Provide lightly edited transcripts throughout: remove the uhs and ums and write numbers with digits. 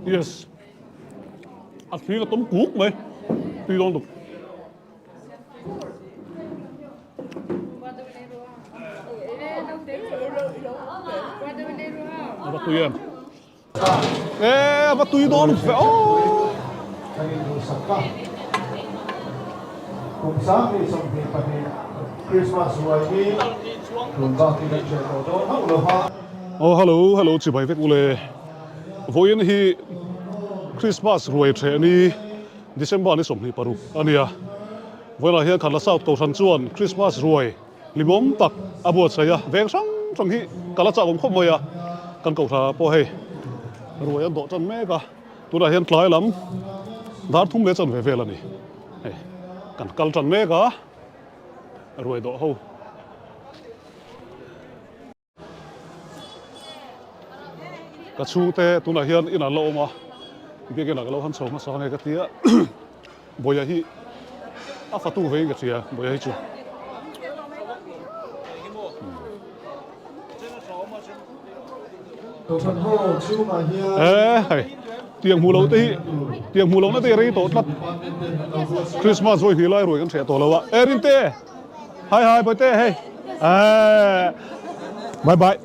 Yes. A thling a tawm kuk mai. Tui dawn tuk. A va tui em. E a va tui dawn ve aw. Kan induhsak a. Kum 2022 Christmas ruai hi tun bakin an hriat tawh dawn hauh lo va. Aw hello hello chibai vek ule. Vawiin hi Christmas ruai ṭheh ni December ni 26 a nia. Vawiinah hian Khanla South Kohhran chuan Christmas ruai hlimawm tak a buatsaih a, veng hrang hrang hi kal a chak awm khawp mai a, kan Kohhranah pawh hei ruai an dawh ṭan mek a, tunah hian tlai lam dar thum leh chanve vel a ni. Hei kan kal ṭan mek a, ruai dawh ho. Ka chhungte tunah hian inah an la awm a, biakinah ka lo han chho hmasa nge ka ti a, Bawia hi a fatu veiin ka hria Bawia hi chu. E hei tiang hmuh loh te hi tiang hmuh lohna te hi rei tawh tlat Christmas vawi hnih lai ruai kan hreh tawh lo a, e Rinte! Hi hi Bawihte hei. Eh. Bye bye.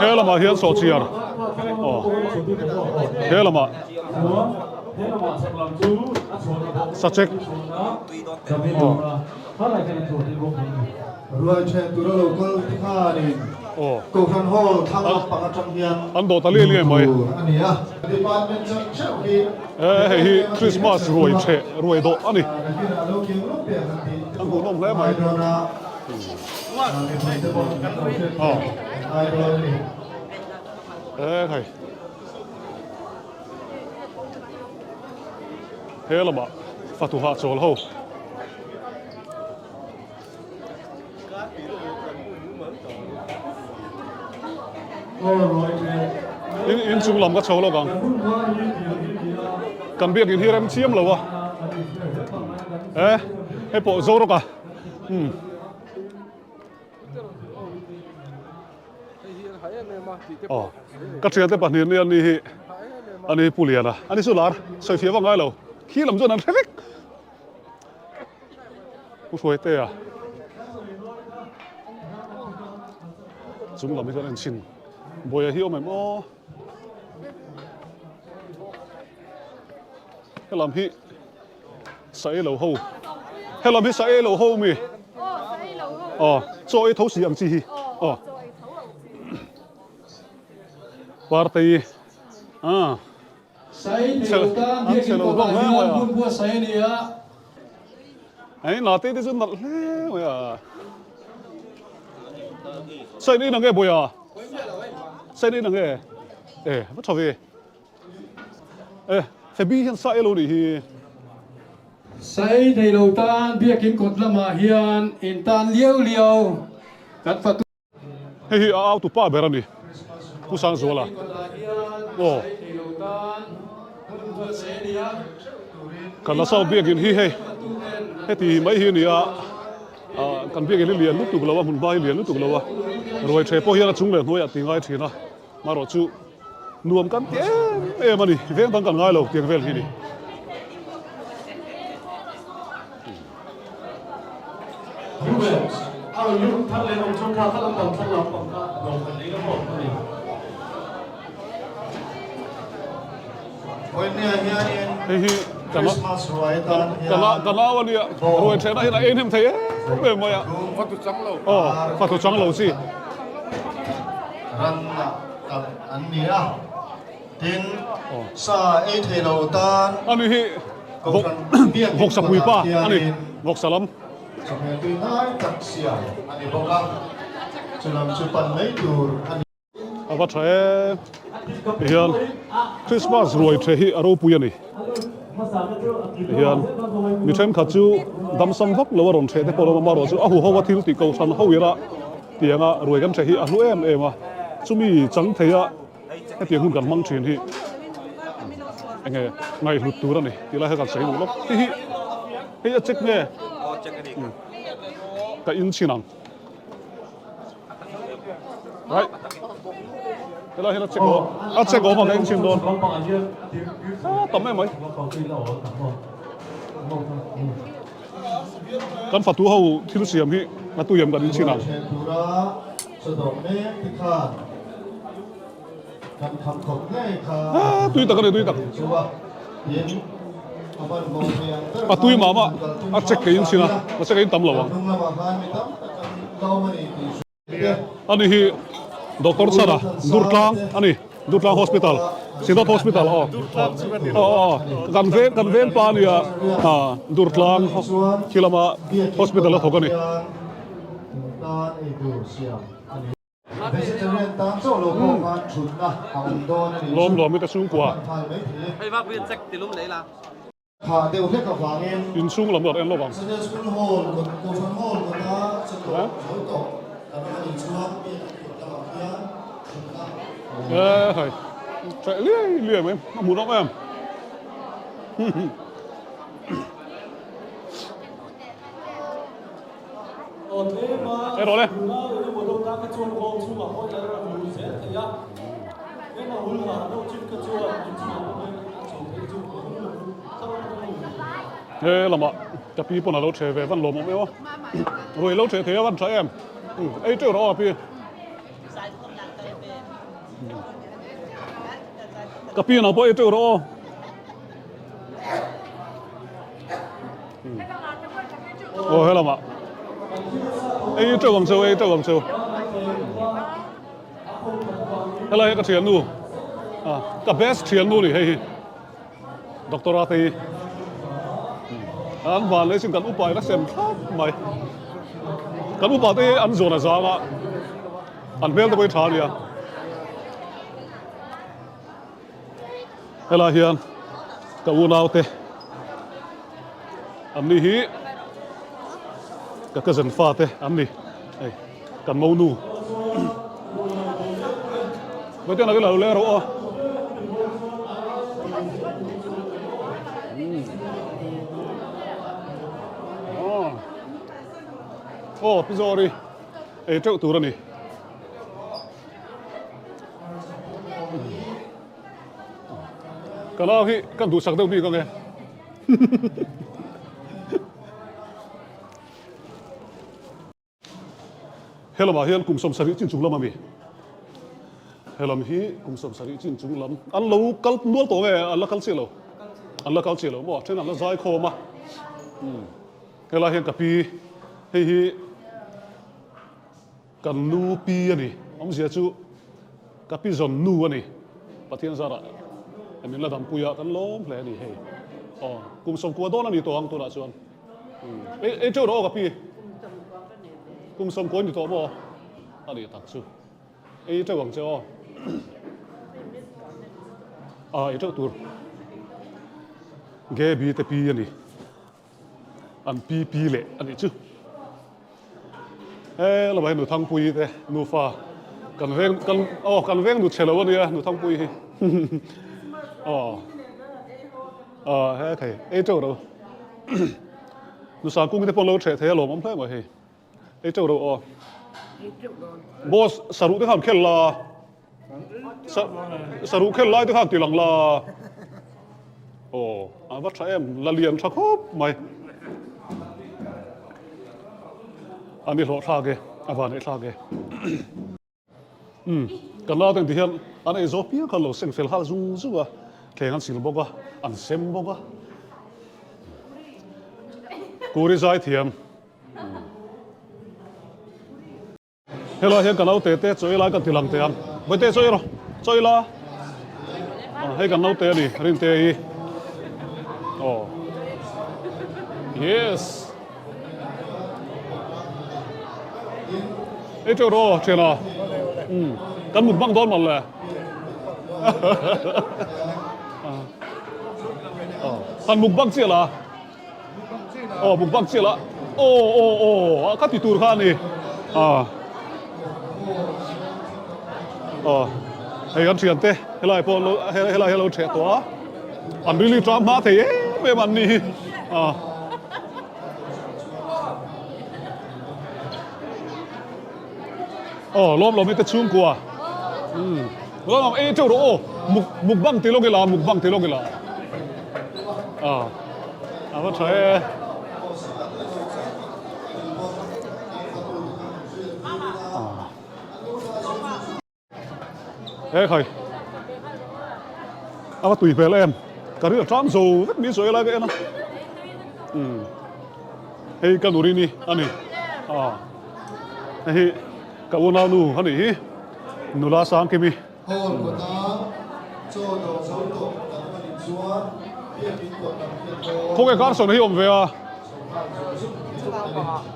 He lamah hian sawhchiar. Aw. He lamah sachek. Aw. Ruai then tura lo kal te khanin Kohhran Hall thlang lampang atang hian an dawh ta liai liai mai a ni a. Department chang theuh hi Eh hei hi Christmas ruai theh ruai dawh a ni. An hmuhnawm hle mai. Aw. Eh hei. He lamah fatu hahchawl ho. In in chung lam ka chho lawk ang. Kan biakin hi rem chiam lo a. Eh, hei pawh zo rawk a. Hmm. Oh, ka thiante pahnih ni ani hi ani pu liana ani chu lar sawi fiah vak ngai lo khi lam chuan an hre vek Pu Hruaitea chung lam hi chuan en chhin Bawia hi awm em aw helam hi sa ei lo ho helam hi sa ei lo ho mi aw chaw ei tho si ang chi hi aw Partei ah Sai thei tan biakin kawtah hian hun buatsaih a ni a. Hei nate te chu nalh hle mai a. Sai nei nang e bawia. Sai nei nang e. E va tha ve. E Febi hian sa elo nih hi. Sai thei lo tan biakin kawt lamah hian in tan liau liau kan fatu. Hei hi a autu pa ber a ni, Pu Sangzuala. Aw. Kan la sau biakin hi hei heti mai hi a ni a, kan biakin hi lian lutuk lo a, hmun hma hi lian lutuk lo a, ruai ṭhe pawh hian a chung leh hnuaiah ti ngai ṭhin a, marawh chu nuam kan ti em em a ni, veng dang kan ngai lo tiang vel hi a ni. Hei hi ka nau a nia, ruai ṭhehna hian a ei hnem thei em em mai a. Aw, fatu chang lo chi. Ani hi Vawksa pui pa a ni, vawksa lam. Chawhmeh tui hnai tak siam a ni bawk a, chu lam chu pan mai tur a ni. A va tha em! Tihian Christmas ruai the hi a ropui a ni. Tihian mi thenkhat chu damsam vak lo a rawn theh te pawh a awm a, amaherawhchu chu a huho a thil tih kohhran ho ira tianga ruai kan the hi a hlu em em a, chumi chang theia Hetiang hun kan hmang thin hi enge ngaihhlut tur a ni tih lai kha kan sawi duh lawk. Hei hi hei a check nge? Ka in chhin ang. Right. Helai hian a check awm a check awm ang eng chin dawn a tam em mai. Kan fatu ho thil siam hi a tui em kan inchhin ang. A tui tak a ni tui tak. A tui mah mah a check ka inchhin a a check a in tam lo ang. Ani hi Doctor Chhana Durtlang a ni, Durtlang Hospital, Synod Hospital aw. Aw aw kan veng kan veng pa a nia Durtlang khi lama hospital a thawk a ni. Lawm lawm i ka chhungkua. Thah deuh hlek avangin. Inchhung lam lar en lo vang. Sunday School Hall kawt Kohhran Hall kawta chawtawh zo tawh kan awm a nih chuan biakinn kawt lamah khian thutna a awm E hai, ṭeh liai liai mai, a hmuh nawm em. E rawh le. He lamah ka pi pawn a lo ṭhe ve van lawm awm em a, ruih lo ṭhe thei a van ṭha em, ei ṭeuh rawh aw pi. Ka pi nang pawh ei ṭeuh rawh aw. Aw helamah ei teuh ang cheu ei teuh ang cheu helai hi ka thiannu ah ka best thiannu ni hei hi doctor a te hi an van leh sin kan upa in a sem thlap mai kan upa te hi an zawn a zang a an hmel te pawh hi tha ania. Helai hian ka unaute an ni hi ka cousin fate an ni hei kan monu Vawiin a lo leng rawh aw. Aw Pi Zawri ei teuh tur a ni. Ka nau hi kan duhsak deuh bik ang e. Helamah hian kum 70 chin chung lam a mi. Helam hi kum 70 chin chung lam an lo kal nual tawh nge an la kal chiah lo. An la kal chiah lo maw then an la zai khawm a. Helai hian ka pi hei hi Kan nu pi a ni. Awmzia chu ka pi zawn nu a ni. Pathian zarah min la dampui a, kan lawm hle a ni hei. Aw, kum 90 dawn a ni tawh ang tunah chuan. Ei, ei teuh rawh aw ka pi. Kum 90 ni tawh maw? A nih tak chu. Ei teuh ang che aw. A, ei teuh tur. Gaby te pi a ni. An pi pi leh a nih chu. He lamah hian Nuthangpuii te nufa kan veng kan aw kan veng nu chhe lo a nia Nuthangpuii hi aw aw he thei ei teuh ro Nusangkungi te pawh an lo ṭheh thei a lawmawm hle mai hei ei teuh ro aw boss saruh te khan khel la Saruh khel lai te khan ti lang la. Aw, a va tha em, la lian tha khawp mai. A ni hlawh thlak e, a van ei thlak e. Umm, kan naute ang ti hian an ei zawk piang khan lo seng fel hal zung zung a, thleng an sil bawk a, an sem bawk a. Kuri zai thiam. Helai hian ka naute te chaw ei lai kan ti lang teh ang. Bawihte chaw ei rawh, chaw ei la. Hei kan naute a ni, Rinte hi. Aw. Yes. Ei teuh rawh aw, thiana. Umm, kan mut bang dawn mawlh le. Aw, han muk bang chiah la. Aw mukbang chiah lah aw aw aw ka ti tur kha a ni ah aw hei kan thian te helai pawh lo helai hi a lo theh tawh a an rili ṭam hma thei em em an ni hi ah aw lawm lawm hi te chhungkua umm. Nula nuam ei teuh rawh aw. Muk mukbang ti lawk ila mukbang ti lawk ila. Ah a va tha e. Ah. He khai a va tui hmel em ka ri a tang zo vek ni sawi lai ka en a umm hei ka nurin hi a ni a hei hi ka unau nu a nih hi nula Sangkimi. Hall kawta chaw dawr zo tawh kan awm a nih chuan biakin kawt lam hian dawn. Khawnge Carson hi awm ve a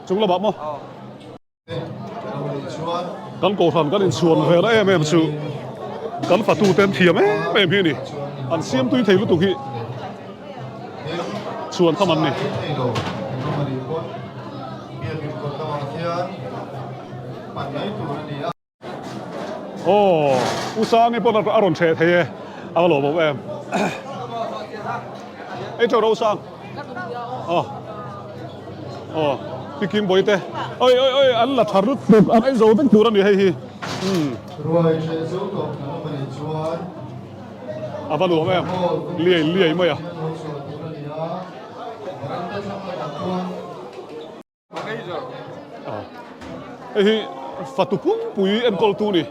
chung lamah maw. Kan kohhran kan inchhuan ve na em em chu kan fatu te an thiam em em hi a ni. An siam tui thei lutuk hi chhuan tham an ni. Aw, U Sangi pawn a rawn ṭheh thei e, a va lawmawm em. Ei ṭeuh rawh U Sang. Aw, aw, Pi Kim Bawihte. Oi, oi, oi, an la ṭha rut rut, an ei zo vek tur a ni hei hi. Umm. Ruai ṭheh zo tawh kan awm a nih chuan. A va nuam em, liai liai mai a. Hei hi fatu pumpui enkawltu a ni.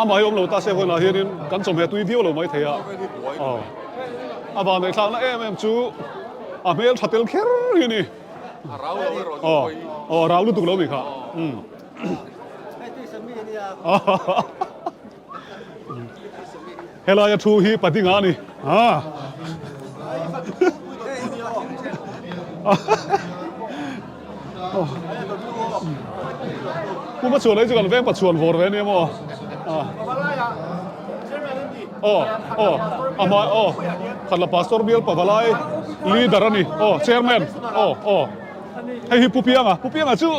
Amah hi awm lo ta se vawiinah hianin kan chawhmeh tui viau lo mai thei a. A vanneih thlakna em em chu a hmel tha tel kher hi a ni. Aw aw rau lutuk lo mi kha. Helaia thu hi Padinga a ni. Pu Pachuan hi chu kan veng Pachuan vawr ve ania maw? Aw aw a hma aw khatla pastor bial pavalai leader a ni aw chairman aw aw. Hei hi Pu Pianga, Pu Pianga chu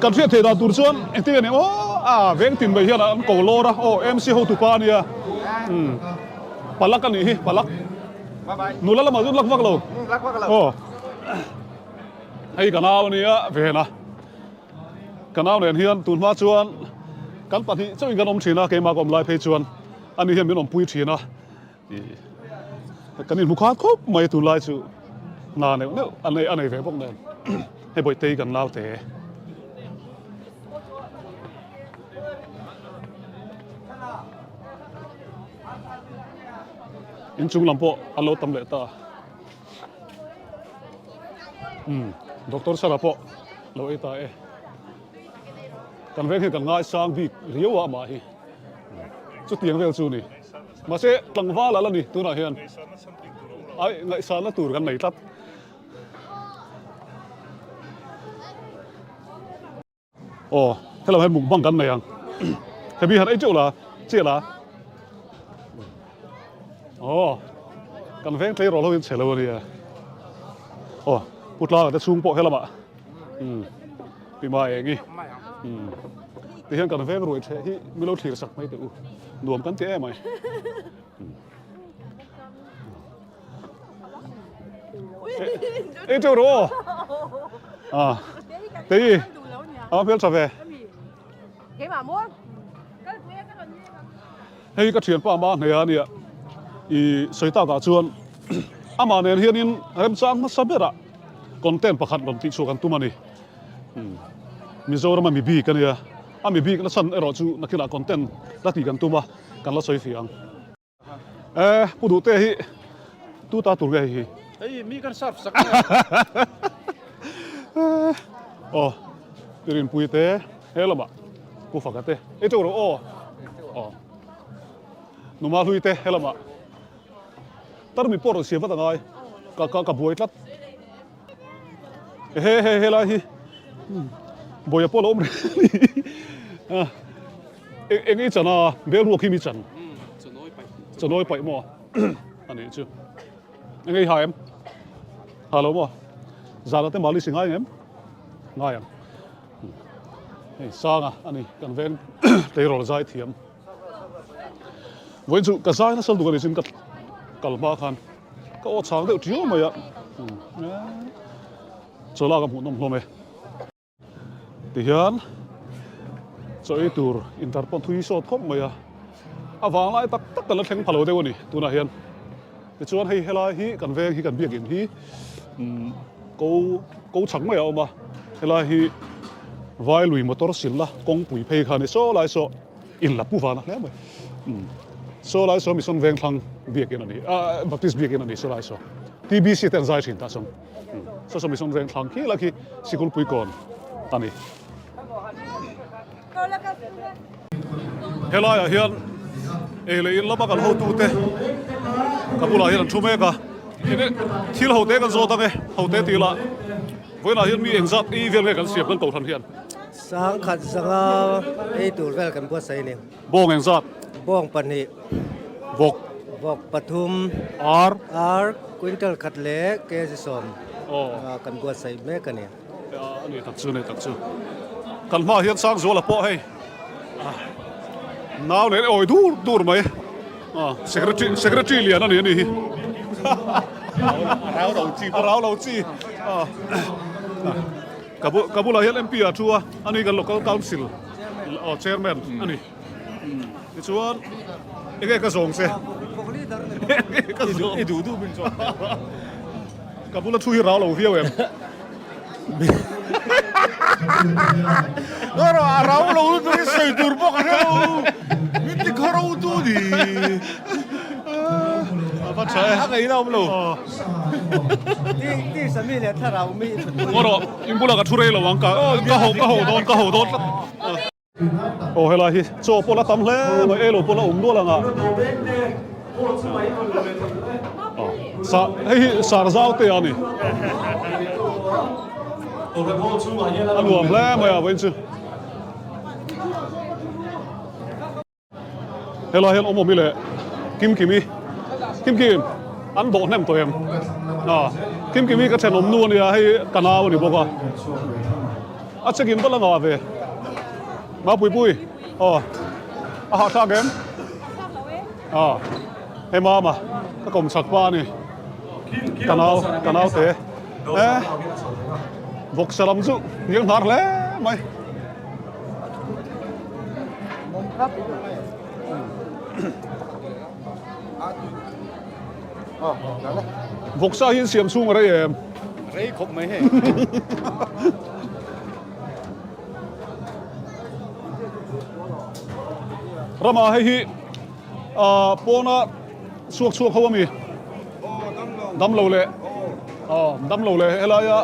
kan hriat theih dan tur chuan engtin nge ni aw a veng tin mai hian an ko lawr a aw MC hotu pa a nia umm palak a nih hi palak nula lamah chuan lak vak lo aw hei ka nau a nia ven a ka nau nen hian tun hma chuan kan pahnih chauhin kan awm thin a keimah ka awm lai phei chuan ani hian min awmpui thin a. Kan inhmu khan khawp mai tunlai chu hna neuh neuh a nei a nei ve bawk nen hei Bawihtei kan naute inchung lam pawh an lo tam leh ta umm Doctor Sara pawh lo ei ta e kan veng hian kan ngaisang bik riau a amah hi chutiang vel chu a ni. Mahse tlangval a la ni tunah hian ai ngaihsanna tur kan nei tlat. Aw hello hian mukbang kan nei ang hemi han ei teuh la chiah la aw kan veng tleirawl ho in chhe lo ania aw pu tlanga te chhung pawh helamah umm pi ma eng i umm ti hian kan veng ruai theh hi mi lo thlir sak mai teh u nuam kan ti em mai ei teuh rawh aw ah tei a hmel tha ve hei ka thianpa ma hneia ania i sawi takah chuan amah nen hianin remchang hmasa berah Content pakhat rawn tih chhuah kan tum a ni. Mizorama mi bik a nia. A mi bik na chhan erawh chu nakinah content la tih kan tum a, kan la sawi fih ang. E, Pu Duhte hi tu ta tur nge hei hi? Hei mi kan serve sak ania. Aw, Pi Rinpuii te he lamah Pu Faka te. Ei teuh rawh aw. Aw. Numa hlui te he lamah. Tarmi pawh rawn siam vat a ngai ka ka ka buai tlat he he helai hi bawia pawh a lo awm reng a ni a eng eng i chan a bel ruak hi mi chan chanawi paih maw a nih chu eng i ha em ha lo maw zana te mali si ngai em ngai ang hei sanga a ni kan veng tleirawl zai thiam. Vawiin chu ka zai nasa lutuk a ni chin ka kal hma khan ka aw chhang deuh tiau mai a chaw lak a hmuh nawm hlawm e tihian chaw ei tur intar pawn thui sawt khawp mai a. A vanglai tak tak kan la thleng pha lo deuh a ni tunah hian. Tichuan hei helai hi kan veng hi kan biakin hi umm ko ko chhak mai a awm a, helai hi Vailui motor silna kawngpui phei kha a ni saw lai saw in la pu vana hle mai umm saw lai saw mission veng thlang biakin a ni ah Baptist biakin a ni saw lai saw TBC te an zai thin tah chuan umm saw saw mission veng thlang khi lai khi Sikulpui kawn a ni. Helaiah hian ei leh in lama kan hotute ka bulah hian an thu mek a, enge thil hote kan zawt ang e, hote tih lah vawiinah hian mi engzat ei vel nge kan siam kan kohhran hian. Sangkhat zanga ei tur vel kan buatsaih a ni. Bawng engzat? Bawng pahnih. Vawk. Vawk pathum. Ar. Ar quintal khat leh kg sawm kan buatsaih mek a ni. A ni tak chu, a ni tak chu. Kan hmaah hian Sangzuala pawh hei nau nen awi dur dur mai. Secretary, secretary lian a ni a ni hi. A rau lo chi. A rau lo chi. Ka bulah hian MP a thu a, a ni kan local council chairman a ni. Tichuan enge ka zawng che? Enge ka zawng? I duh duh min zawng. Ka bula thu hi rau lo viau em? Ro a rau lo lutuk hi sawi tur bawk a hrelo. Min ti khaw ro tu ni. A va tha e. A ngaihna awm lo. Ti sami leh thlarau mi i thut. Rawh in bulah ka thu rei lo ang ka ka ho ka ho dawn ka ho dawn tlat. Aw helai hi chaw pawh la tam hle mai ei lo pawh la awm nual ang a sa hei hi sar zau te a ni a nuam hle mai a vawiin chu. Helai hian awm awm i leh Kim Kimi Kim Kim an dawh hnem tawh em a Kim Kimi ka thenawm nu ania hei ka nau a ni bawk a a check in va la ngah ve Mapui pui aw a hahthlak em a hei mama ka kawm chak pa a ni ka nau ka nau te e vawksa lam chu hniang hnar hle mai. Vawksa hi an siam chhung a rei em? Rei khawp mai hei. Rama hei hi pawna chhuak chhuak ho ami? Damlo leh damlo leh helaia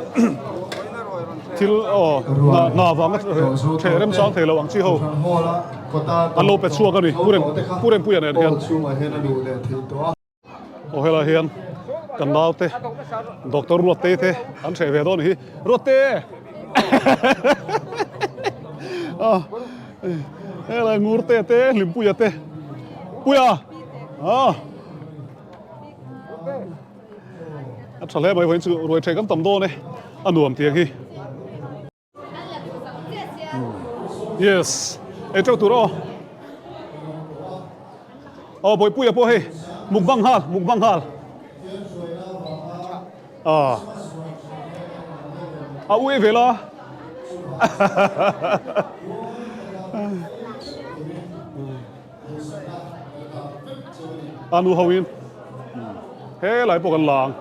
thil hna vanga theh remchang thei lo ang chi ho an lo pe chhuak a ni Pu Rempuia nen hian. Aw helai hian kan naute Doctor Ruattei te an hreh ve dawn hi Ruatte helai Ngurte te Hlimpuia te Puia A tha hle mai vawiin chu ruai ṭhei kan tam dawn e a nuam tiang hi. Yes ei teuh tur aw. Aw Bawipuia pawh hei mukbang nghal mukbang nghal. Ah. A ui ve la. A nu ho in he lai pawh kan la ang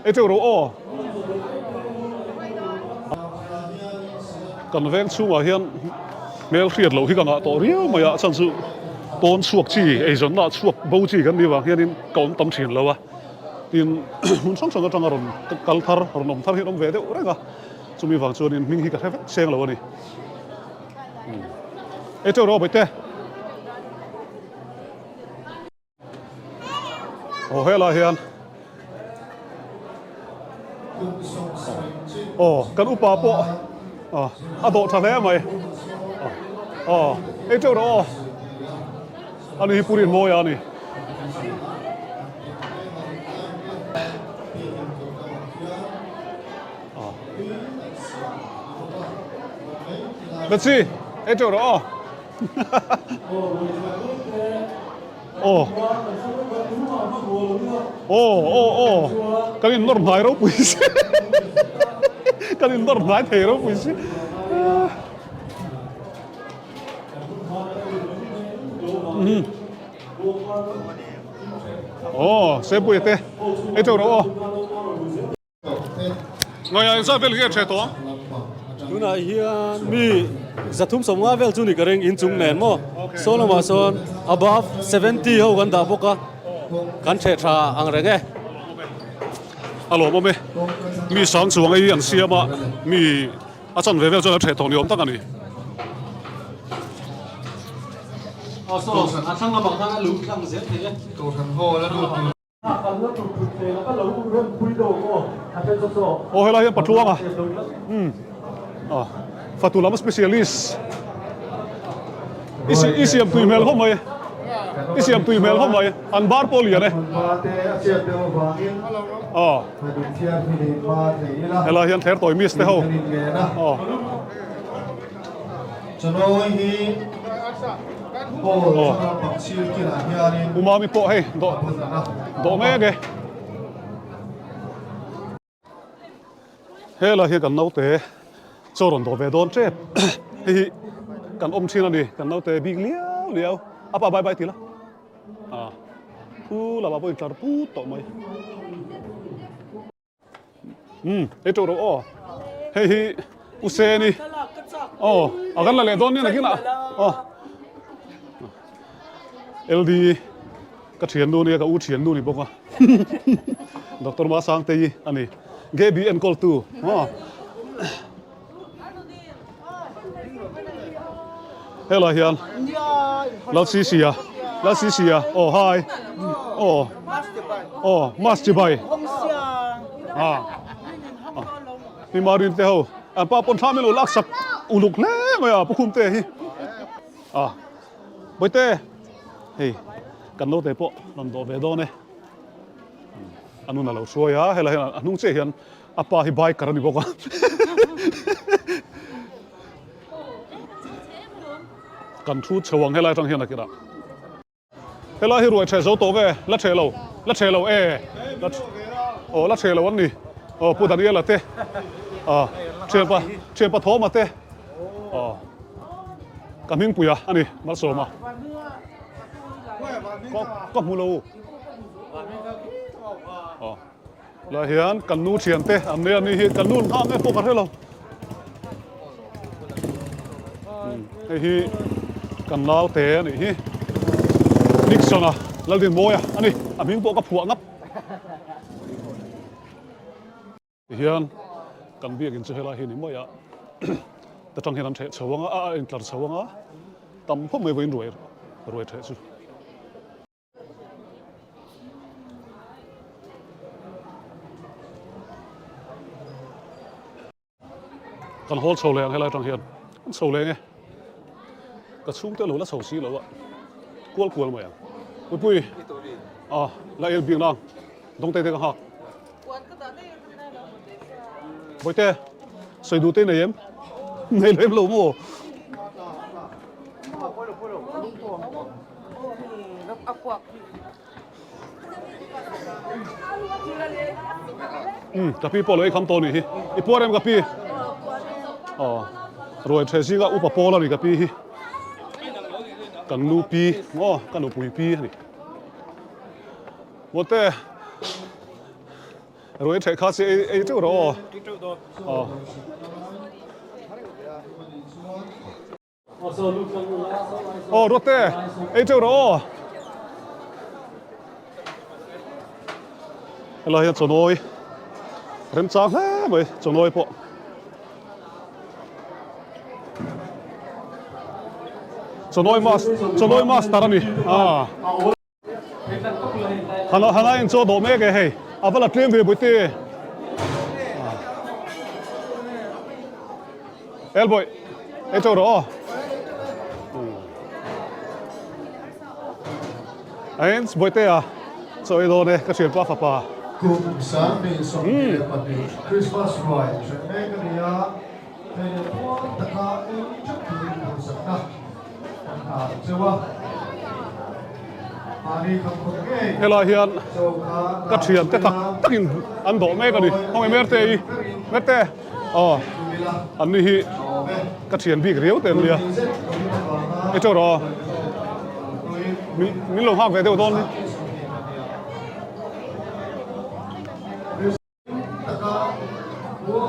e teuh ro aw. Kan veng chhungah hian hmel hriat loh hi ka ngah tawh riau mai a, a chhan chu pawn chhuak chi eizawnna ah chhuak bo chi kan nih vang hianin ka awm tam thin lo a, tin hmun hrang hrang atanga rawn kal thar rawn awm thar hi an awm ve deuh reng a, chumi vang chuanin hming hi ka hre vek seng lo a ni. E teuh rawh bawihte. Aw helai hian aw kan upa pawh a dawh tha hle mai aw ei teuh rawh aw ani hi Purin Mawia a ni. Betsy, ei teuh rawh aw. Aw. Aw, aw, aw. Kan in nawr hnai ropui si. Kan in nawr hnai thei ropui si. Mhm. Aw, Sepuia te ei teuh rawh aw. Ngaia engzat vel hi a ṭhe tawh ang? Tunah hian mi 350 vel chu ni ka ring inchung nen maw? Saw lamah sawn above 70 ho kan dah bawk a, kan ṭheh ṭha ang reng e. A lawmawm e, mi sang chuang ei an siam a, mi a chanve vel chuan a ṭheh tawh ni awm tak a ni. Aw saw, a thlang lamah khan a luh tlang zel thei e. Aw helai hian patluanga umm ah fatu lam specialist i i siam tui hmel khawp mai i siam tui hmel khawp mai an bar pawh lian e aw helai hian thler tawi miss te ho aw. Aw Umami pawh hei dawh dawh mek e. Helai hi kan naute chaw rawn dawh ve dawn tep hei hi kan awm thin a ni kan naute bik liau liau a pa bye bye ti la ah thu lamah pawh intlar put tawh mai. Umm ei teuh rawh aw hei hi u Seni aw a kan la leh dawn nia nakinah aw LD ka thiannu nia ka u thiannu ni bawk a Doctor Masangtei a ni Gaby enkawltu aw Helai hian Lalsisia Lalsisia aw hi aw aw mas chibai ah ni marin te ho an pa pawn thlam ilo lak sak uluk hle mai a pukhum te hi ah boite hei kan naute pawh rawn dawh ve dawn e a nun a lo hruai a helai hian a hnung chiah hian A pa hi biker a ni bawk a. Kan thu chho ang helai atang hian a kirah. Helai hi ruai ṭheh zo tawh nge? La ṭheh lo, la ṭheh lo e. Aw la ṭheh lo an ni. Aw Pu Daniela te. Aw ṭhianpa ṭhianpa Thawma te. Aw ka hmingpuia a ni Malsawma. Ka ka hmu lo. Aw. Lah hian kan nu thian te an nei a ni hi kan nu nghak nge pawh ka hre lo. Hei hi kan nau te a nih hi Nixon a Laldinmawia a ni a hming pawh ka phuah ngap. Tihian kan biakin chu helai hi ni mai a ta tang hian an theh chho anga a intlar chho anga tam khawp mai vawiin ruai ruai theh chu. Kan hawl chho leh ang helai atang hian an chho leh nge ka chhungte lo la chho si lo a kual kual mai ang mipui a la el bik nang dawngte te ka nghak bawihte sawi duh te nei em nei lem lo maw. Umm ka pi pawh lo ei kham tawh a nih hi i puar em ka pi aw ruai ṭhe zinga upa pawl a ni ka pi hi kan nu pi maw ka nupui pi a ni mawte Ruai ṭheh kha chi ei ṭeuh rawh aw. Aw. Aw Ruatte ei ṭeuh rawh aw. Helai hian chawnawi remchang hle mai chawnawi pawh. Chawnawi mas chawnawi master a ni ah. Hana hana in chaw dawh mek e hei a va la tlem ve buaite Elboy ei teuh rawh aw Ain buaite a chaw ei dawn e ka thianpa fapa Kum 2022 Christmas ruai hreh mek a ni a, hei leh puan taka ei teuh turin duhsakna Helai hian ka thian te tak takin an dawh mek a ni. Khawnge Merte i? Merte! Aw, an ni hi ka thian bik riau te an nia. I teuh rawh aw. Min min lo nghak ve deuh dawn ni.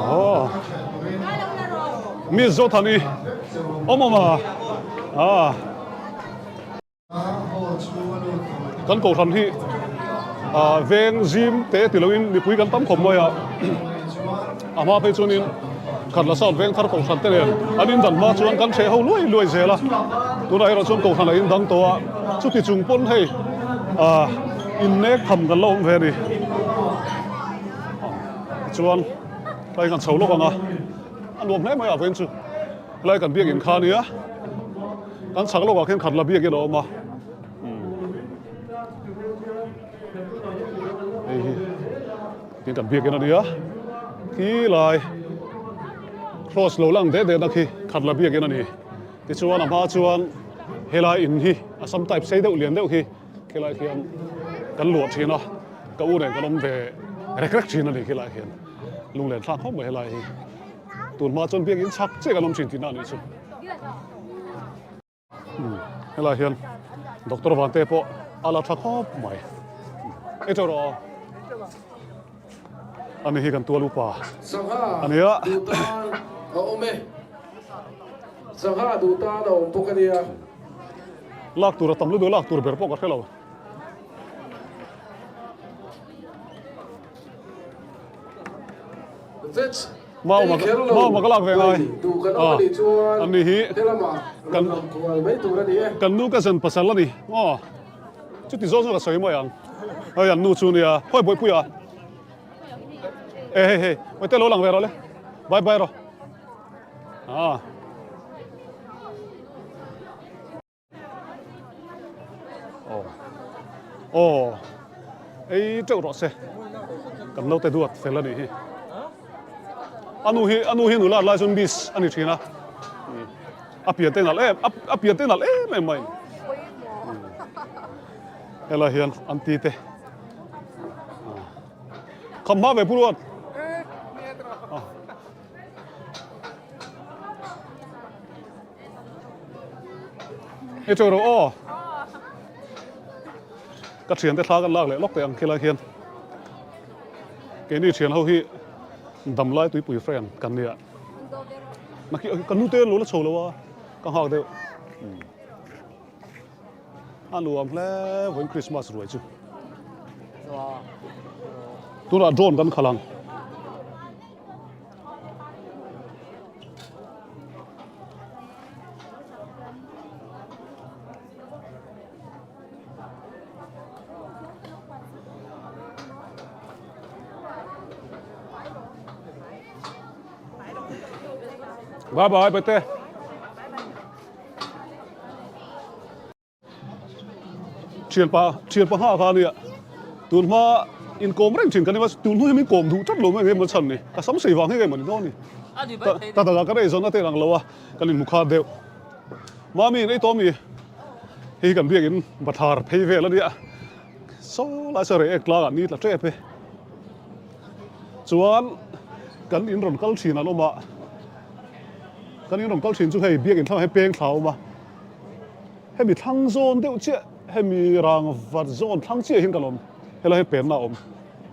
Aw. Miss Zothani awm awm a. Ah. Kan kohhran hi veng zim te ti loin mipui kan tam khawp mai a, a hma phei chuanin Khatla South veng thar kohhran te nen an indan hma chuan kan hreh ho luai luai zel a, tunah erawh chuan kohhran a indang tawh a, chuti chung pawn hei innek tham kan la awm ve a ni. Tichuan tlai kan chho lawk ang a, a nuam hle mai a vawiin chu helai kan biakinn kha a nia. Kan chhak lawkah khian khat la biakin a awm a. Hei hi tin kan biakin a nia. Khi lai cross lo lang det det na khi khat la biakin a ni. Tichuan a hma chuan helai in hi a sam type sei deuh lian deuh hi khilai khian kan luah thin a. Ka u nen kan awm ve rek rek thin a ni khilai khian. Lunglen thlak khawp mai helai hi. Tun hma chuan biakin chhak chiah kan awm thin tihna a nih chu. Helai hian Doctor Vante pawh a la tha khawp mai. Ei teuh rawh aw. Ani hi kan tual upa Sangha a nia. duh tan a awm e. Sangha duh tan a awm bawk a nia. Lak tur a tam lutuk lak tur ber pawh ka hre lo. Mau ma ka lak ve ngai. An ni hi kan kan nu ka zan pasal a ni. Aw chuti zawng zawng ka sawi mai ang. Hei an nu chu nia hawi bawihpui a. E hei hei hei te lo lang ve rawh le. Bye bye rawh. Ah. Aw aw ei teuh rawh se kan naute duat fel a nih hi a nu hi a nu hi nula lai chuan miss a ni thin a a pian te nalh em a pian te nalh em em mai helai hian an ti te kham hma ve pu ruat Hei teuh rawh aw. Ka thiante thla kan lak leh lawk teh ang khilai hian. Keini thian ho hi damlai tuipui friend kan nia. Naki ka nu te lo la chho lo a ka nghak deuh. A nuam hle vawiin Christmas ruai chu. Tunah drone kan khalh ang. Bye bye bete. Thianpa thianpa nghah kha ania tun hma inkawm reng thin kan ni a tun hnu hi min kawm duh tlat lo mai eng emaw chhan ni ka sam sei vang hi eng emaw ni dawn ni ta taka ka rei zawn a te ang lo a kan inhmu kha deuh mami in ei tawh mi hei hi kan biakin bathlar phei vel ania saw lai saw rei ek tlangah ni tla tep e chuan kan in rawn kal thin an awm a kan in rawn kal thin chu hei biakin thlang ah hian peng thla a awm a. Hemi thlang zawn deuh chiah, hemi rang vat zawn thlang chiah hian ka lawm. Helai hi penna a awm,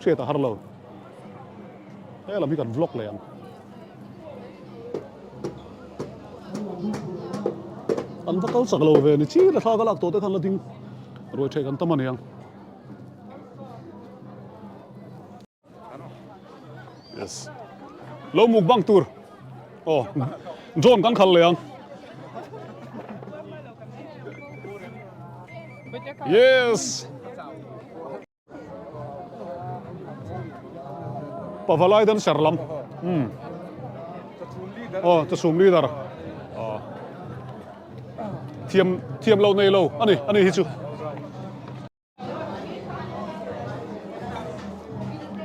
hriat a har lo. He lam hi kan vlog leh ang. An va kal chak lo ve ni chi la thla ka lak tawh te khan la ding ruai theh kan tam a niang. Yes. Lo mukbang tur. Oh, drone kan khal leh ang. Yes. Pavalai dan ser lam. Hmm. Oh, chasum leader. Oh. Thiam thiam lo nei lo. Ani ani hi chu.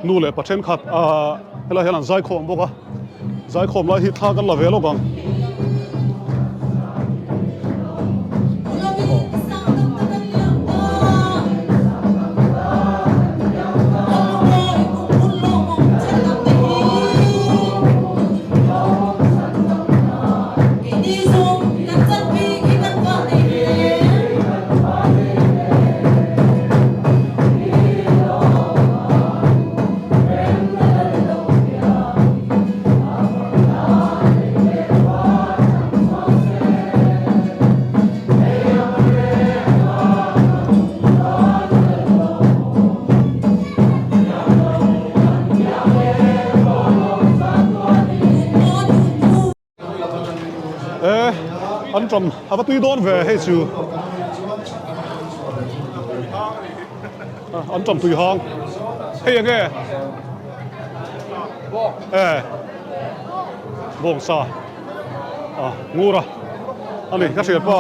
Nu leh pa thenkhat ah helai hian an zaikhawm bawk a zaikhawm lai hi thla kan la ve lawk ang. E an ṭam a va tui dawn ve hei chu. An ṭam tui hang. Hei enge? E bawngsa a ngur a ani ka hriat pa.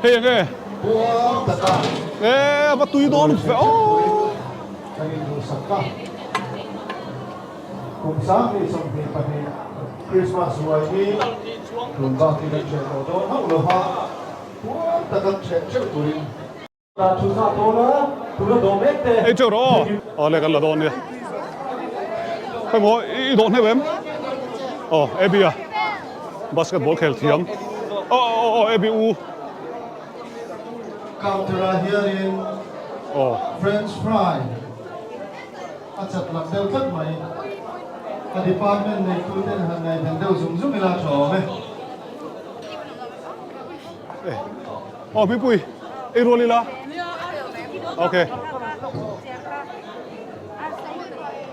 Hei enge? E a va tui dawn ve aw. Kan induhsak a, kum 2022 Krismas ruai hi tun bakin an hreh tawh dawn hauh lo va, puan taka hreh theuh turin. Ei teuh rawh aw, aw le kan la dawn nia. Khawi maw i dawh hneuh em? Aw Abby a basketball khel thiam. Aw aw aw Abby u. Counter ah hianin French fry a chat lak deuh tlat mai. A department neituten han ngaihven deuh zung zung ila tha awm e. Aw Hmingpui, ei rual ila. Okay.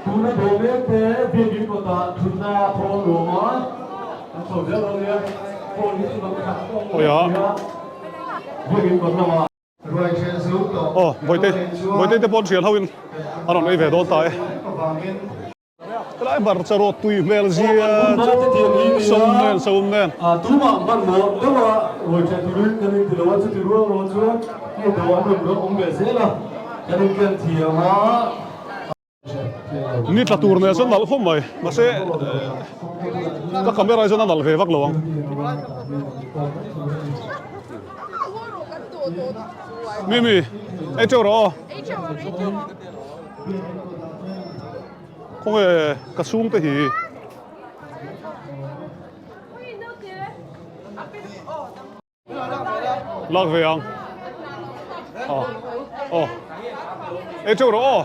Tuna dawh mek te biakin kawtah thutna thawn nuam a, an chho zel dawn nia, phone hi chu kan khat tawk mai a, biakin kawt lamah. Ruai ṭhen zo tawh Aw, Bawihte, Bawihte te pawh ṭhian hoin a rawn ei ve dawn ta e. Helai hmarcha rawt tui hmel zia chu sawm nen sawm nen. Tumah hmanhmawh deuha ruai ṭhen turin kan inti lo a, chuti rual rual chuan hei do an rawn rawn awm ve zel a, kan inken thiam a. Ni tla tur nen chuan nalh khawp mai, mahse ka camera hi chuan a nalh ve vak lo ang. Mimi, ei teuh rawh aw. Khawnge ka chhungte hi. Lak ve ang. Aw. Aw. Ei teuh rawh aw.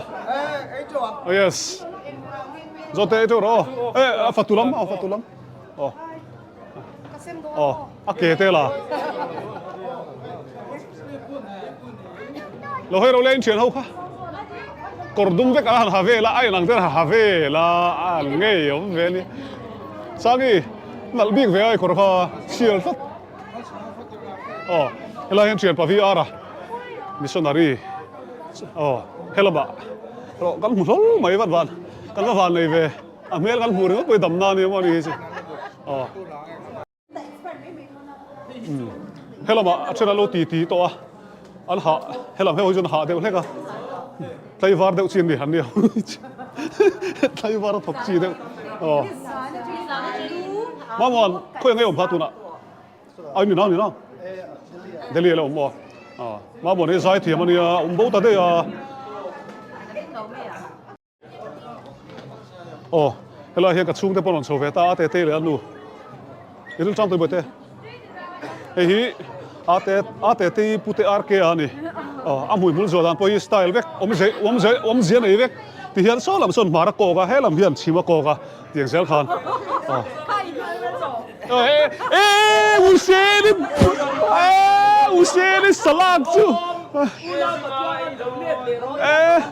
Oh yes. Zawte ei teuh rawh aw. E a fatu lam a fatu lam. Aw. Aw a ke te la. Lo hei ro le in thian ho kha. Kawr dum vek a han ha vel a, a inang ten a ha vel a, a an ngei awm ve a ni. Sangi, nalh bik ve a i kawr kha sial tlat. Aw, helai hian thian Pavi Ara missionary aw helamah rawh kan hmu hlawl mai vat van, kan va van nei ve, a hmel kan hmuh ringawt pawh hi damna a ni emaw a ni hi chu aw. Helamah a then an lo ti ti tawh a, an hah helam ho hi chuan hah deuh hlek a, tlaivar deuh chi an ni han nia tlaivar a thawk chi deuh aw. Mamuan khawi ang ei awm kha tunah ai ni na ni na Delhi a la awm maw aw Mamuan hi zaithiam a nia awm bo ta daih a. Aw, helai hian ka chhungte pawh rawn chho ve ta a, Tetei leh a nu. I rilṭang tawh Bawihte. Hei hi a te a Tetei pute RK a ni. Aw, a hmuihmul zuah dan pawh hi style vek, awmze awmze awmzia nei vek. Ti hian saw lam sawn hmar a kawk a, he lam hian chhim a kawk a, tiang zel khan. Aw. E e Useni e Useni salak chu. E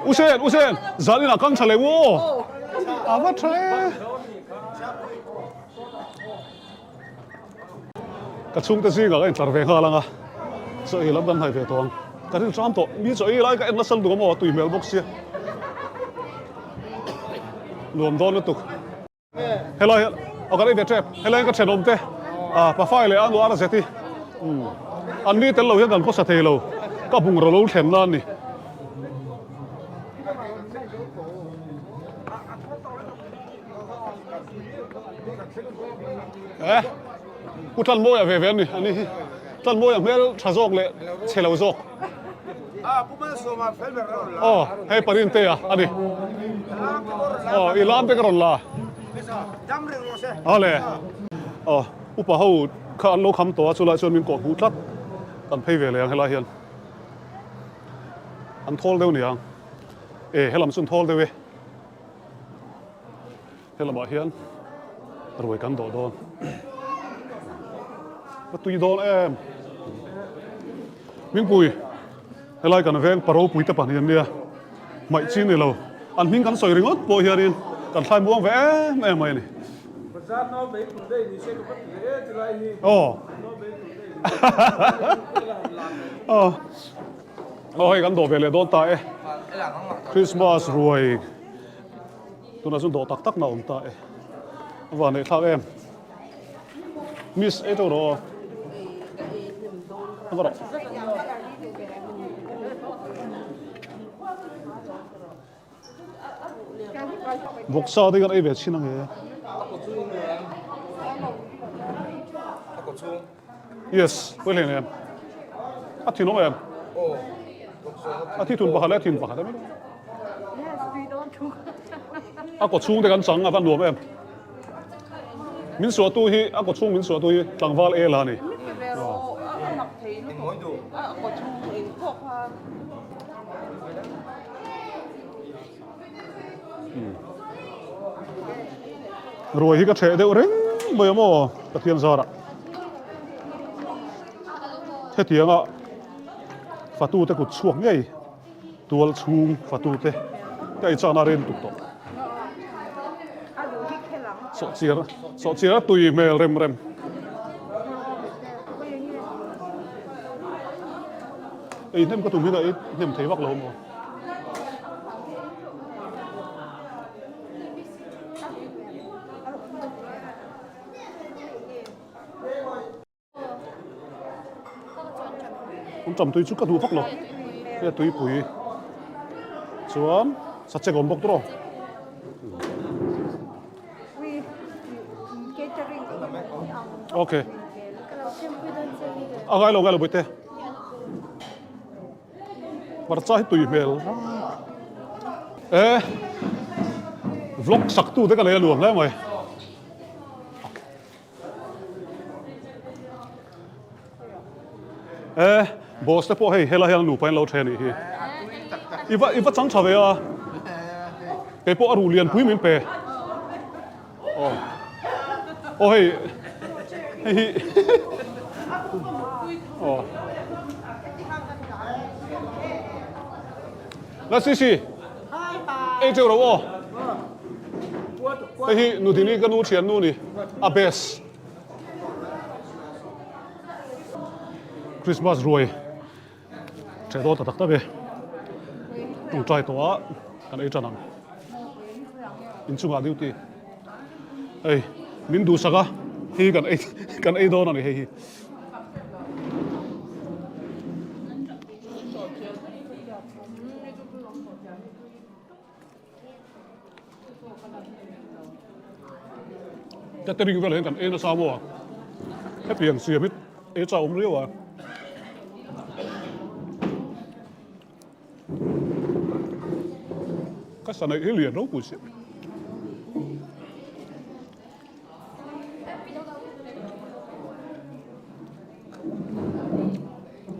Usen Usen zan inah kang tha leh u aw. A va tha e. Ka chhungte zingah ka intlar ve nghal ang a, chaw ei lam kan hnaih ve tawh ang. Ka rin hram tawh, mi chaw ei lai ka en nasa lutuk a maw, a tui hmel bawk sia. Nuam dawn lutuk. Helai hian, aw kan ei ve tep, helai hian ka thenawm te, ah Pafai leh a nu RZ hi, umm an ni tel lo hian kan khawsa thei lo, ka bungraw lo thlen nan ni. Eh, Pu Tlanmawia ve ve a ni, a ni hi. Tlanmawia hmel tha zawk leh chhe lo zawk. Aw, hei Parinte a a ni. Aw, i lam te ka rawn la. Awle. Aw, upa ho kha an lo kham tawh a, chulai chuan min kawh hmuh tlat. Kan phei ve leh ang helai hian. An thawl deuh niang. E, helam chu an thawl deuh e. He lamah hian ruai kan dawh dawn. Ka tui dawn em. Mingpui, helai kan veng pa ropui te pahnih an nia. Hmaih chi ni lo. An hming kan sawi ringawt pawh hianin kan thlai muang ve em em mai a ni. Aw. Aw. Aw hei kan dawh ve leh dawn ta e. Christmas ruai tunah chuan dawh tak tak na awm ta e. A van neih thlak em. Miss ei tawh rawh aw. A va rawh. Vawksa te kan ei ve chhin ange. Yes, pui hle em. A thin awm em? A thi thun pakhat leh a thin pakhat em. A kaw chhung te kan chang a va nuam em. Min suahtu hi a kaw chhung min suahtu hi tlangval el a ni. Ruai hi ka ṭheh deuh reng mai a maw Pathian zarah. Hetianga fatute kut chhuak ngei tual chhung fatute ka ei chakna rem tuk tawh. Sawhchiar sawhchiar a tui hmel rem rem. Ei hnem ka tum hi ka ei hnem thei vak lo maw. An ṭam tui chu ka duh vak lo. Hei tuipui chuan sachek a awm bawk tawh. Okay. A ngai lo ngai lo bawihte. Hmarcha hi tui hmel e vlog sak tu te ka nei a nuam hle mai. E boss te pawh hei helai hian nupa in lo then anih hi. I va i va chang tha ve a. Kei pawh a ruh lian pui min pe. Aw aw hei hei hi aw La Sisi ei teuh ro aw. Hei hi Nudini ka nu thian nu ni a best. Christmas ruai ṭheh dawn ta tak tak e. Tawngtai tawh a kan ei ṭan ang. Inchungah duty. Hei min duhsak a hi kan ei kan ei dawn a ni hei hi. Catering vel hian kan ei nasa maw a, hetiang siam hi ei chau awm riau a. Ka sa neih hi lian ropui si.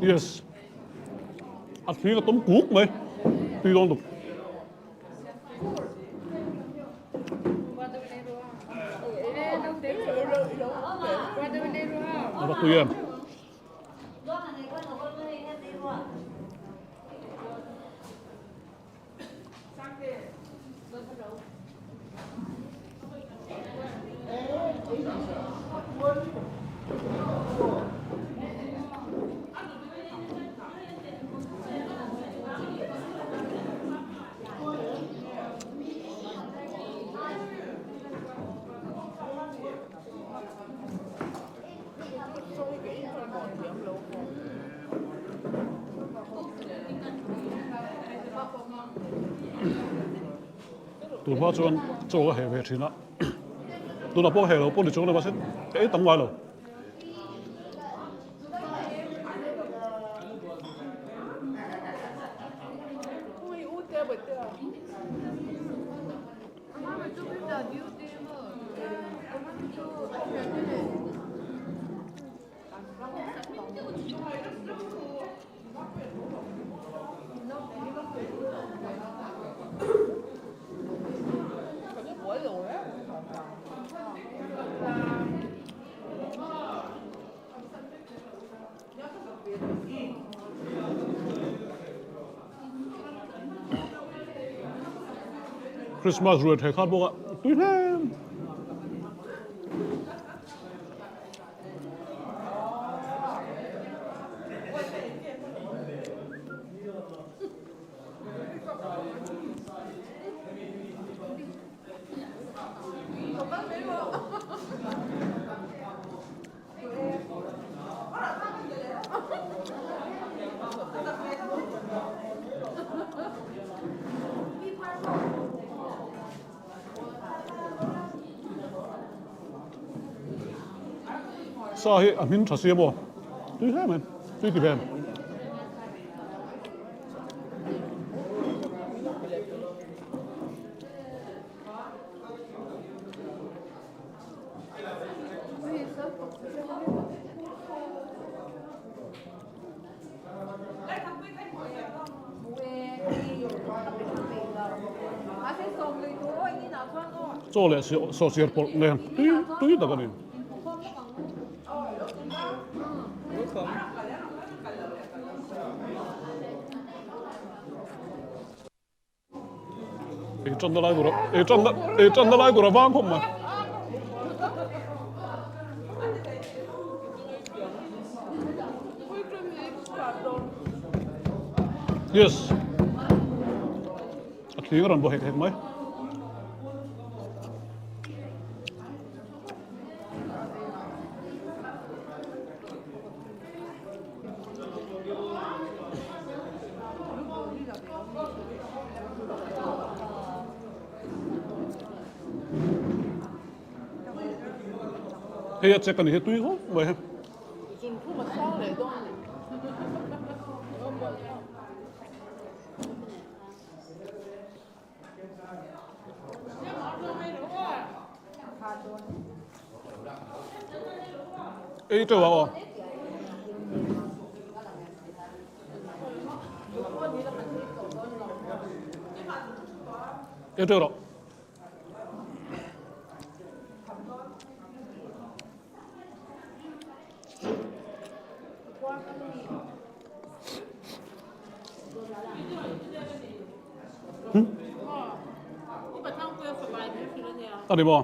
Yes. A thli ka tum kuk mai. Tui dawn tuk. A va tui em. Tun hma chuan chaw ka heh ve thin a, tunah pawh heh lo pawh ni chuang lo mahse ka ei tam ngai lo. Christmas ruai thei khat bawk a tui hle. Sa hi a hmin tha si a maw? Tui hle mai, tui ti ve. Chaw leh sawhchiar pawlh nen tui tui tak a ni. Ei tan na lai tur a ei tan na ei tan na lai tur a vang khawp mai. Yes. A thling a rawn bawh hek hek mai. Hei a check a ni hi tui khawp mai he. Ei teuh a aw. Ei teuh rawh. A ni maw?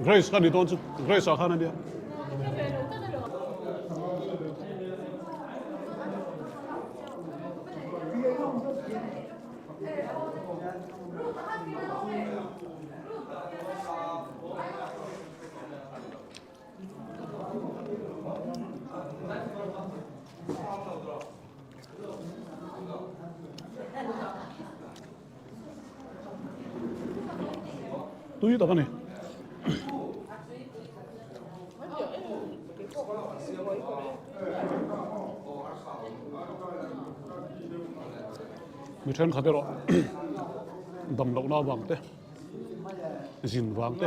Grace ka ni dawn chu Grace ah khan a nia. Tui tak a ni. Mi thenkhat erawh dam lohna avang te, zin vang te,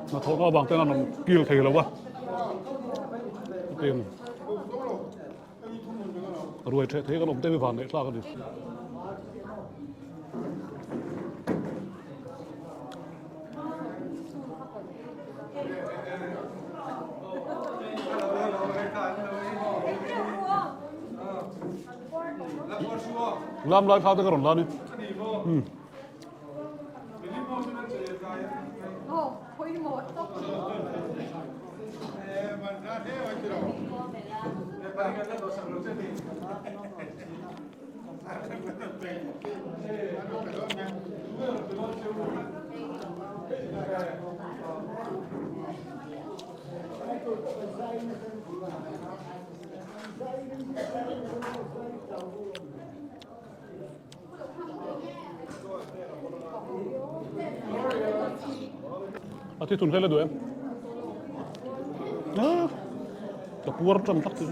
hnathawhna avang ten an rawn kil thei lo a. Tin, ruai theh thei kan awm te hi van neih tlak a ni. Lam lai kha te ka rawn la ni. A thi thun hle le duh em? Ah, ka puar ṭan tak chu.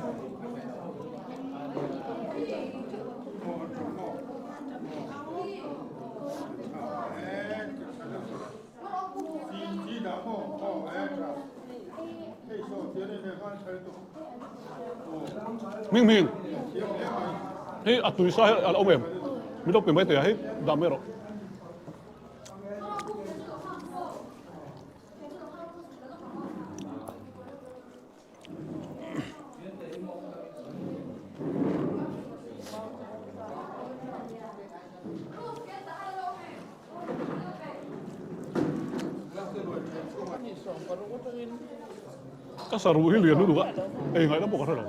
Ming ming. Hei a tui sa hi a awm em? Min lo pe mai thei a, hei dah mai rawh. Ka saruh hi lian lutuk a, ei ngaihna pawh ka hre lo.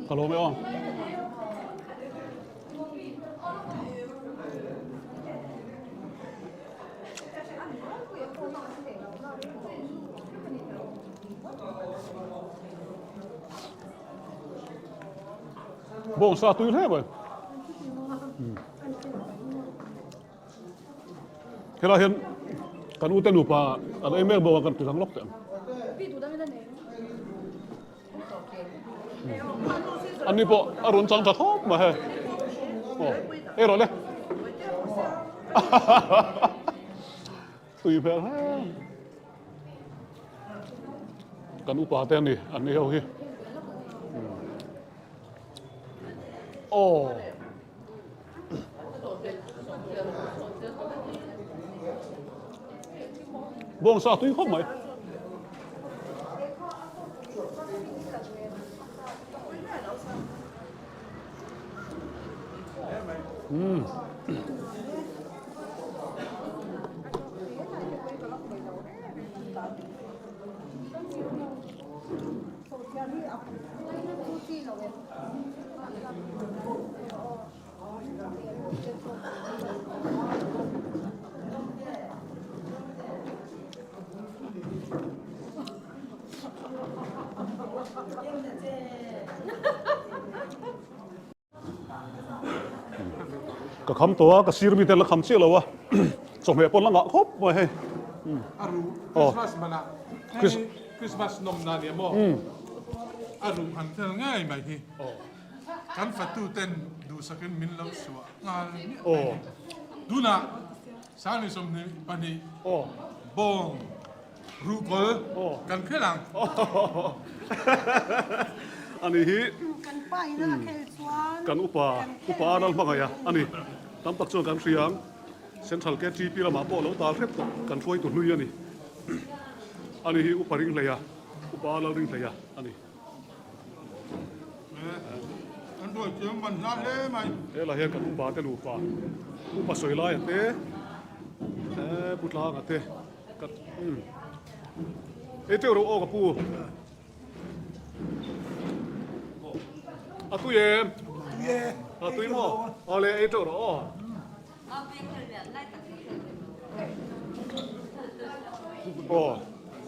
Ka lawm e aw. Bawng sa tui hle mai. Helai hian kan ute nupa an ei mek bawk a kan ti dang lawk teh ang. An ni pawh a rawn chang tha khawp mai hei. Aw, ei rawh le. Tui hmel hle. Kan upa te ani, an ni ho hi. Aw. Bawngsa tui khawp mai. Umm. Ka kham tawh a, ka sir mi te la kham chiah lo a, chawhmeh pawh la ngah khawp mai hei. A ru Christmas hmanah hei Christmas nawmna nia maw? A ru han tel ngei mai hi. Kan fatuten duhsakin min lo suah nghal miah mai ni. Tunah Sangni 22 bawng ruhkawl kan khel ang. Ani hi kan upa upa a Lalhmangaih a ani. Tam tak chuan kan hria ang. Central KTP lamah pawh lo tal hrep tawh kan hruaitu hlui a ni. Ani hi upa Ringhleia, upa a Lalringhleia a ni. Kan ruai thiam ban hla hle mai. Helai hian kan upa te nupa upa sawi laia te eh pu tlanga te ka umm ei teuh reuh aw ka pu a tui em a tui maw awle ei teuh rawh aw. Aw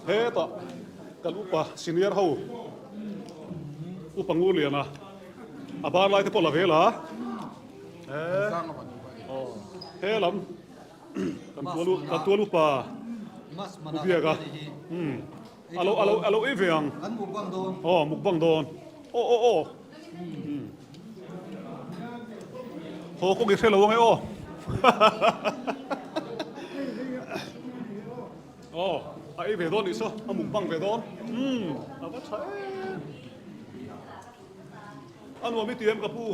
hetah kan upa senior ho upa ngur lian a a bar lai te pawh la vel a aw he lam kan tual kan tual upa pu biak a umm alo alo alo ei ve ang aw mukbang dawn aw aw aw. Haw kawng i hre lo ange aw. Aw, a ei ve dawn nih saw, a mukbang ve dawn. Umm, a va tha em. A nuam i ti em ka pu?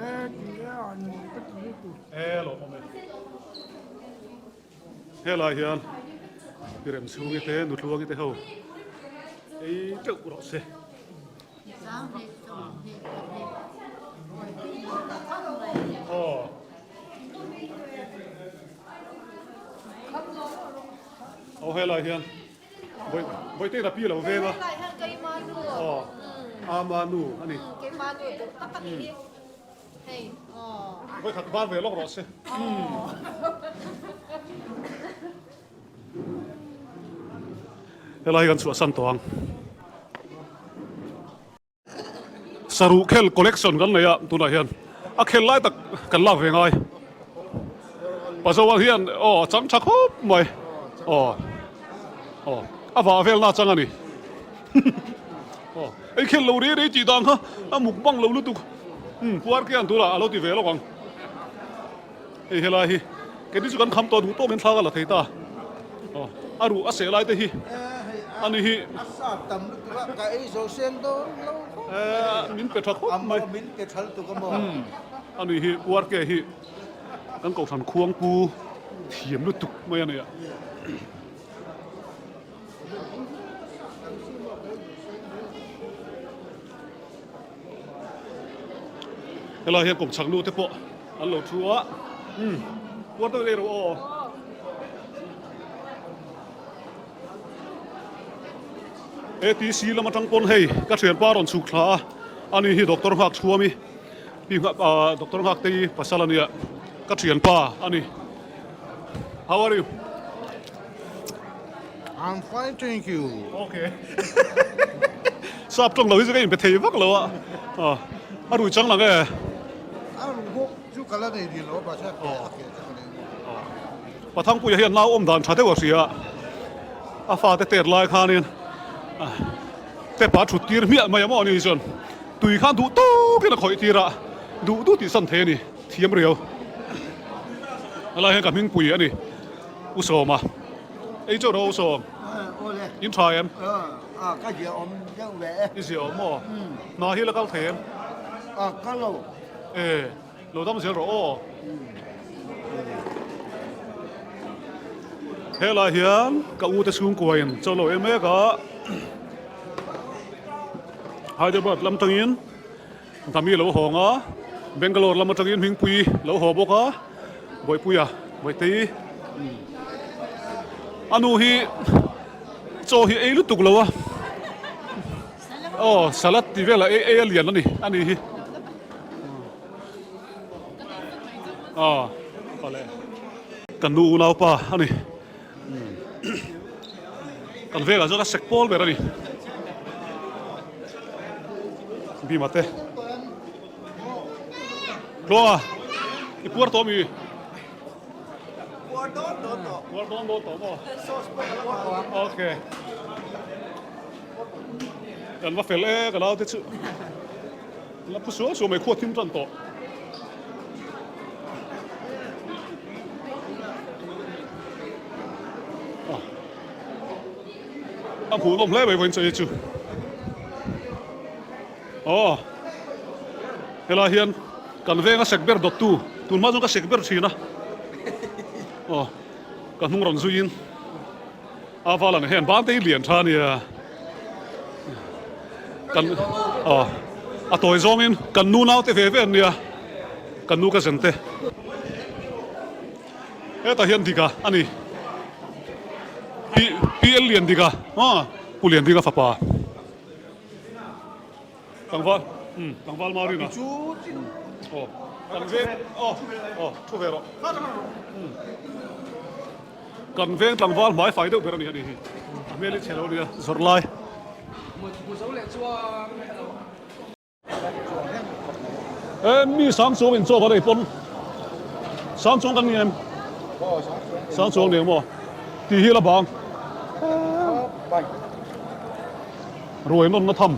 E ti e, a nuam ka ti lutuk. E lawm awm e. Helai hian tirem chhungi te nutluangi te ho ei teuh rawh se. Aw. Aw helai hian Bawihte in a pi lo veng a. Aw ama nu a ni. Vawikhat bar ve lawk rawh se. Helai kan chhuahsan tawh ang. Saruh khel collection kan nei a tunah hian a khel lai tak kan lak ve ngai. Pazoa hian aw a chang tha khawp mai. Aw aw a vah velna chang a ni. Aw, ei khel lo rei rei tih dan kha a muk bang lo lutuk. Umm, puar kian tura a lo ti ve lawk ang. Hei helai hi keini chu kan kham tawh duh tawkin thla ka la thei ta. Aw, a ruh a seh lai te hi. Ani hi. A sa tam lutuk a, ka ei zo seng dawn lo khawp mai. Eh, min pe tha khawp mai. A min pe tha lutuk a maw? Ani hi URK hi kan kohhran khuangpu thiam lutuk mai a nia. Helai hian kawmchhak nu te pawh an lo thu a, umm puar deuh ei rawh aw. ATC lam atang pawn hei ka thianpa rawn chhuk thla a, ani hi doctor nghak chhuami pi nghak ah doctor nghak te hi pasal a nia ka thianpa a ni. How are you? I'm fine thank you. Okay. Sap tawng lo hi chu ka inpe thei vak lo a. A rui chang lang e. A rui bawk chu ka la nei dil lo a mahse a ke a ke chu ka nei bawk. Pathangpuia hian nau awm dan tha deuh a hria a. A fate tet lai khanin tepa thut tir hmiah mai a maw ani hi chuan tui khan duh tawkin a khawih tir a, duh duh tih san thei a ni. Thiam riau. Helai hian ka hmingpui a ni. U Sawma. Ei chauh rawh U Sawm. In tha em? Ka zia awm deuh ve e. I zia awm maw? Hna hi la kal thei em? Kal lo. E, lo dam zel rawh aw. Helai hian ka u te chhungkuain chaw lo em mek a. Hyderabad lam tangin Dami lo hawng a, Bangalore lam atangin Hmingpui lo haw bawk a, Bawihpuia, Bawihtei a nu hi chaw hi ei lutuk lo a, aw salad tih velah ei ei a lian a ni a ni hi aw awle kan nu unaupa a ni. Kan velah chuan a sek pawl ber a ni. Bima te. Tluanga, i puar tawh mi? Puar dawn dawn tawh. Puar dawn dawn tawh maw? Sauce pawh ka la puar tawh ang. Okay. Kan va fel e ka naute chu. La phu suau suau mai khua thim tan tawh. A hmuh nawm hle mai vawiin chaw hi chu. Aw helai hian kan venga sek ber dawttu tun hma chuan ka sek ber thin a. Aw ka hnung rawn zuiin a val ang hian ban te hi lian tha a nia. Kan aw a tawi zawngin kan nu naute ve ve an nia kan nu ka zen te. Hetah hian Dika a ni. Pi PL Lian Dika aw Pu Lian Dika fapa. Tlangval umm tlangval Marina aw kan veng aw aw thu ve rawh umm kan veng tlangval hmai fai deuh ber a ni a ni hi a hmel hi chhe lo a nia zawrh lai. Mi sang chuang in chaw kan ei pawn sang chuang kan ni em sang chuang ni maw tih hi la bang ruai nawn na tham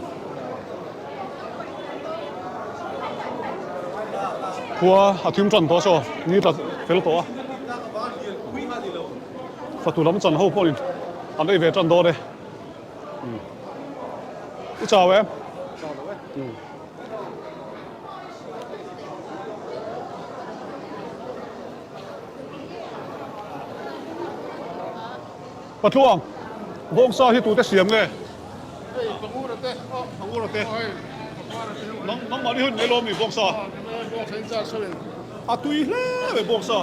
khua a thim tan tawh saw ni tla fel tawh a fatu lam chan ho pawhin an ei ve tan dawn e. I chau em? Chau lo e. Patluang, bawngsa hi tute siam nge? Hei, Pangura te. Pangura te. Nang nangmahni hun nei lo mi bawngsa? Bawngsa in char sawn. A tui hle mai bawngsa.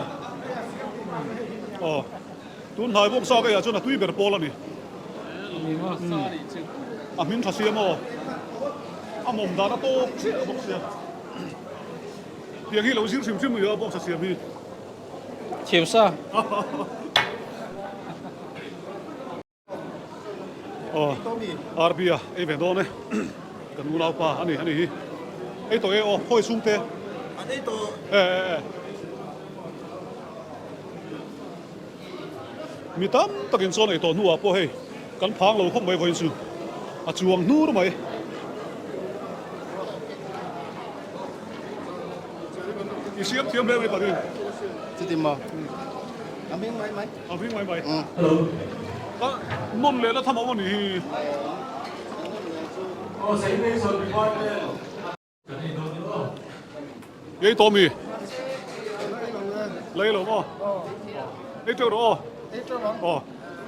Aw. Tun hnai bawngsa ka iah chuan a tui ber pawl a ni. A hming tha sia maw? A mawm dan a tawk chiah a bawk sia. Tiang hi lo zir hrim hrim mai a bawngsa siam hi. Thiam sa. Aw, RB a ei ve dawn e. Kan unaupa a ni a ni hi. Ei tawh e aw, khawi chhungte. An ei tawh. E e e. Mi tam takin chuan ei tawh hnuah pawh hei kan phang lo khawp mai vawiin chu a chuang hnur mai. I siam thiam hle mai Parin. Chuti maw? A hming mai mai. A hming mai mai. Hello. Ka nawn leh la tham awm a nih hi. Ei tawh mi? Lei lo maw? Ei teuh rawh aw. Aw.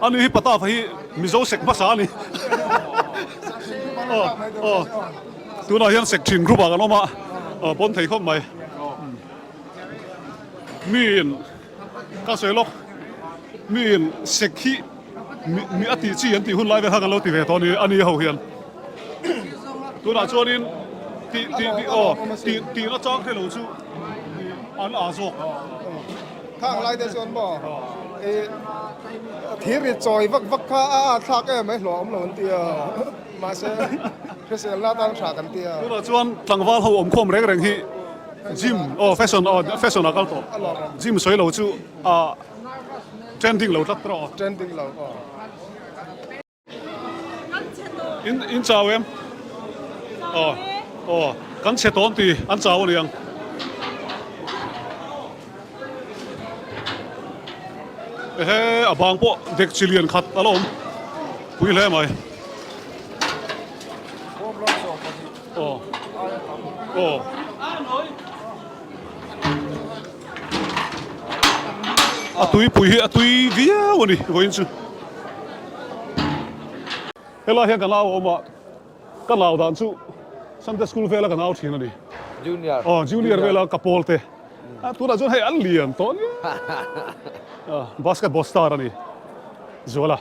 Ani hi pata hi Mizo sek hmasa a ni. Aw aw. Tunah hian sek thin group ah kan awm a. Aw pawn thei khawp mai. Miin ka sawi lawk miin sek hi mi a tih chi an tih hun lai vel kha kan lo ti ve tawh a ni a ni ho hian. Tunah chuanin tih tih tih aw tih tih na chang hrelo chu an aa zawk. Khang lai te chuan maw i thir ri chawi vak vak kha a a thlak em mai hlawh awm lo an ti a mahse hrisel na tan tha kan ti a. Tunah chuan tlangval ho awmkhawm reng reng hi gym aw fashion aw fashion ah kal tawh gym sawi lo chu a trending lo tlat tawh. Trending lo aw. In in chau em? Aw aw kan chhe tawn ti an chau a niang. Ehe a bang pawh dek chi lian khat a la awm pui hle mai. Aw aw. A tuipui hi a tui viau a ni vawiin chu. Helai hian ka nau a awm a, ka nau dan chu Sunday school vela ka nau thin a ni. Junior. Aw junior vela ka pawl te. Tunah chuan hei an lian tawh nia. Basketball star a ni Zuala.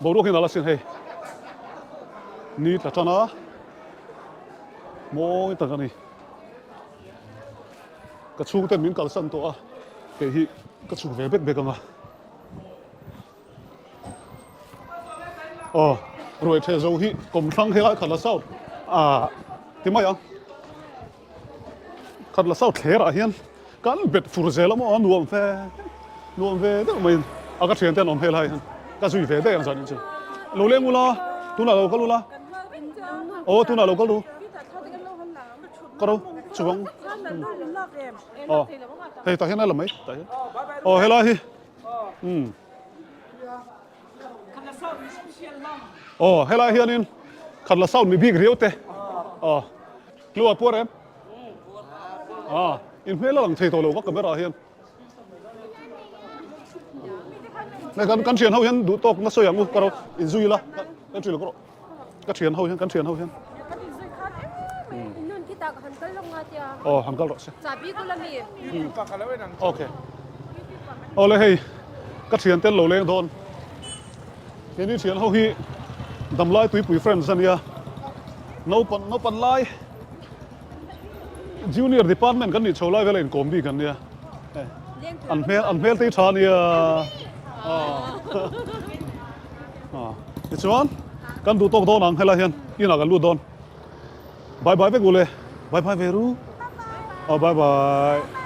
Boruak hi nalh asin hei. Ni tla tan a. Mawi tak a ni. Ka chhungten min kalsan tawh a, kei hi ka chhuk ve bek bek ang a. Aw, ruai the zo hi kawmthlang helai khat la south ah ti mai ang. Khat la south thler ah hian kan bet fur zel a maw a nuam ve nuam ve deuh mai a ka thian te an awm helai hian ka zui ve daih ang zanin chu. Lo leng ula, tunah lo kal ula. Aw tunah lo kal u. Ka ro chuang. Aw hei tah hian a la mai tah hian. Aw helai hi. Umm. Aw helai hianin khat la sound mi bik riau te. Aw tluah puar em? Aw in hmel a lang thei tawh lo ka camera ah hian. Hei kan kan thian ho hian duh tawk na sawi ang u ka ro inzui ila kan thian lo ka thian ho hian kan thian ho hian. Aw han kal rawh se. Okay. Awle hei ka thian tel lo leng dawn. Keini thian ho hi damlai tuipui friends ania naupan naupan lai. Junior department kan nih chho lai vela inkawm bik an nia. An hmel an hmel te hi tha ania. Tichuan kan duh tawk dawn ang helai hian inah kan lut dawn. Bye bye vek u le. Bye bye ve ru. Aw bye bye.